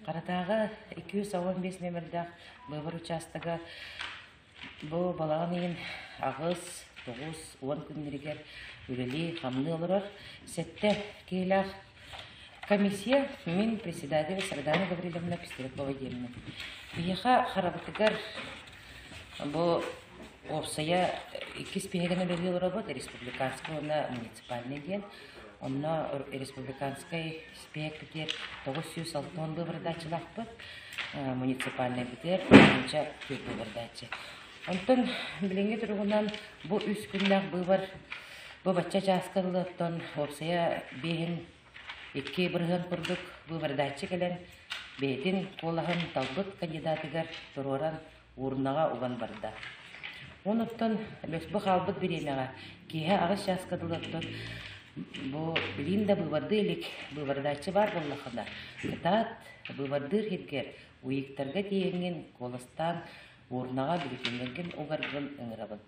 Харатааҕы 215 нүөмэрдээх быыбар учаастага бу балаҕан ыйын 8, 9, 10 күннэригэр үлэлии-хамныы олорор. Сэттэ киһилээх комиссия, мин председатель Сардана Гаврильевна Пестрякова диэммин. Биһиэхэ харабытыгар бу уопсайа иккис биһигин үлэлии олоробут, республиканскай уонна муниципальный диэн. Онно республиканскай испиэһэкпитигэр 960 быыбардааччылаахпыт, муниципальнайбытыгар 1004 быыбардааччы. Онтон билиҥҥи туругунан бу үс күннээх быыбар бу бачча чааска дылы оттон уопсайа биэһин 2% курдук быыбардааччы кэлэн бэйэтин куолаһын талбыт кандидатыгар туруоран урнаҕа уган барда. Онуттан бу хаалбыт бириэмэҕэ киэһэ 8 чааска дылы оттон бу билиин да быыбардыы илик быыбардааччы баар буоллахына, кытаат быыбардыыр сиргэр уйуктарга тиийэҥҥин куоластаан урнаҕа бүлүтүннэргин угаргын ыҥырабын.